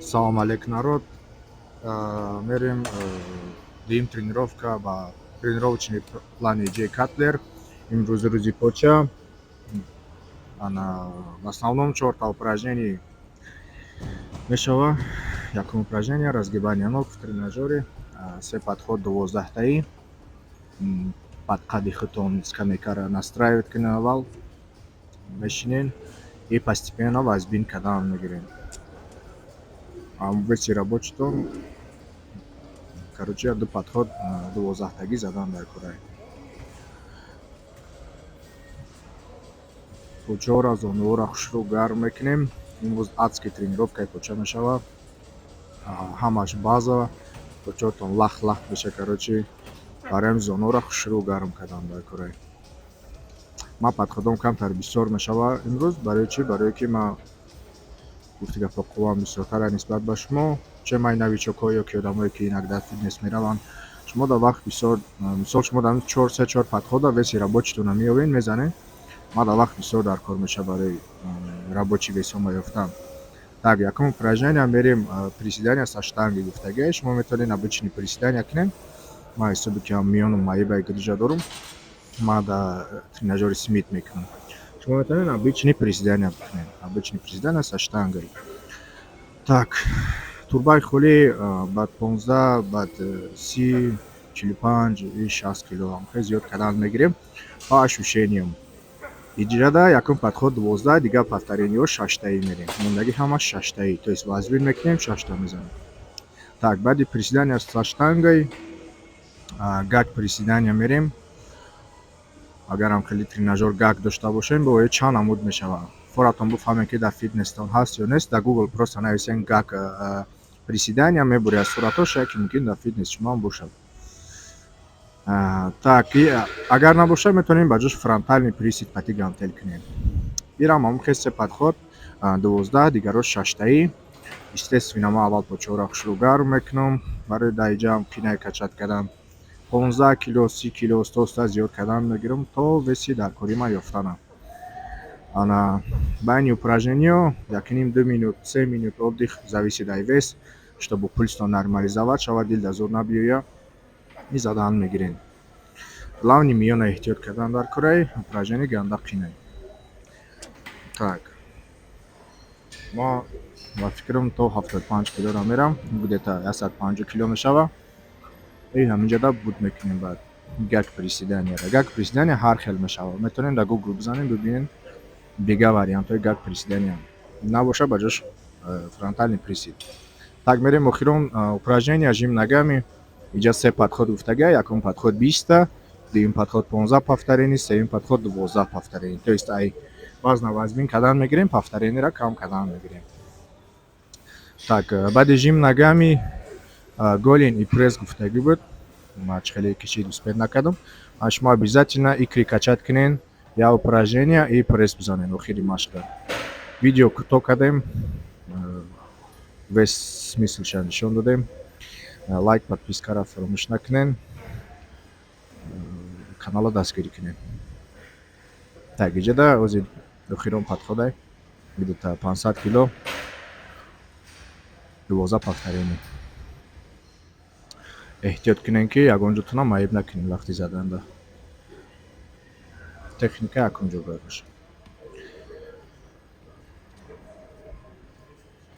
Салом алейкум, народ. Мерем дуюм тренировка ба тренировочный плани Ҷей Катлер. Имрӯз рӯзи поча. Ана, в основном чорта упражнений мешава. Якум упражнение — разгибание ног в тренажёре, се подход 12-таи. Под қади худтон скамейкаро настраивать кунед, аввал мешинен и постепенно вазбин кардан мегирем. Веси рабочитон, короче, ду подход 12-тагӣ задан дар курай. Почаҳоро, зонуҳоро хушрӯ гарм мекунем. Имрӯз адский тренировкаи поча мешавад. Ҳамаш база, почаҳотон лахт лахт меша, короче, барои ҳамин зонуҳоро хушрӯ гарм кардан дар курай. Ман подходом камтар бисёр мешавад имрӯз. Барои чӣ? Барое ки ман, гуфти гапҳо, қувваам бисёртар нисбат ба шумо. Че май новичокҳо ё ки одамое ки инак дар фитнес мераванд, шумо дар вақт бисёр, мисол, шумо дар чор, се, чор подхода веси рабочитонро меёбед, мезанед. Ман дар вақт бисёр дар кор мешавад барои рабочий весҳома ёфтан. Так, якум упражнение мерем, приседания со штангой гуфтагия. Шумо метавонед обычный приседания кунед. Ман ҳисоби ки миёну маибаи грыжа дорум, ман дар тренажёри Смит мекунам. Шумо метавонед обычный приседания бикунед, обычный приседания со штангой. Так, турбаи холӣ, баъд 15, баъд 30, 45 и 60 кило, хеле зиёд кардан мегирем по ощущениям. Иҷрада якум подход 12, дигар повторениҳо шаштаӣ мерем. Мондагӣ ҳамаш шаштаӣ, то есть вазбин мекунем, шашта мезанем. Так, баъди приседания со штангой гак приседания мерем. Агарам хеле тренажёр гак дошта бошем, бо чанд намуд мешавад. Форатон буфаҳмем, ки дар фитнестон ҳаст ё нест. Дар Google просто нависем «гак приседания», мебуред аз суратҳош, яке мумкин дар фитнес шумоам бошад. Так, агар набошад, метавонем ба ҷош фронтальный присед қати гантел кунем. Ирам ҳамон хел, се подход 12, дигаро шаштаӣ. Естественно, ман аввал почаҳоро хушрӯ гарм мекунам барои дар иҷаам кинаи качать кардан. 15 кило, 30 кило, оста оста зиёд кардан мегирам то веси дар кори ман ёфтанам. Ана, байни упражнениҳо якним, 2 минут, 3 минут отдых, зависит ай вес, чтобы пулстон нормализовать шавад, дил дар зур набиёяд, и задан мегирем. Главный, миёна эҳтиёт кардан дар кораи, упражнение ганда қинай. Так, ма ба фикрам то 75 килоро мерам, где-то 150 кило мешава. И ҳаминҷода буд мекунем. Баъд гак приседанияра. Гак приседания ҳар хел мешава, метавонем дар Google бизанем, бибинем дига вариантҳои гак приседания. Набошад, ба ҷош фронтальный присед. Так, мерем охирон упражнения, жим ногами. Иҷа се подход гуфтага: якум подход 20-та, дуюм подход 15 повторений, сеюм подход 12 повторений. То есть ай вазна вазбин кардан мегирем, повторениро кам кардан мегирем. Так, баъди жим ногами голень и пресс гуфтагӣ буд. Ма чӣ хеле кишид, успеть накардам. Шумо обязательно икри качать кунен, я упражнения и пресс бизанен охири машқа. Видео кӯтоҳ кардем, весь смыслша нишон додем. Лайк, подпискаро фаромӯш накунен, каналро дастгирӣ кунед. Так, иҷода ози охирон подходай, где-то 500 кило, 12 повторений. Эҳтиёт кунем, ки ягон ҷотона маиб накунем вақти заданда. Техника якум ҷо бояд бошад.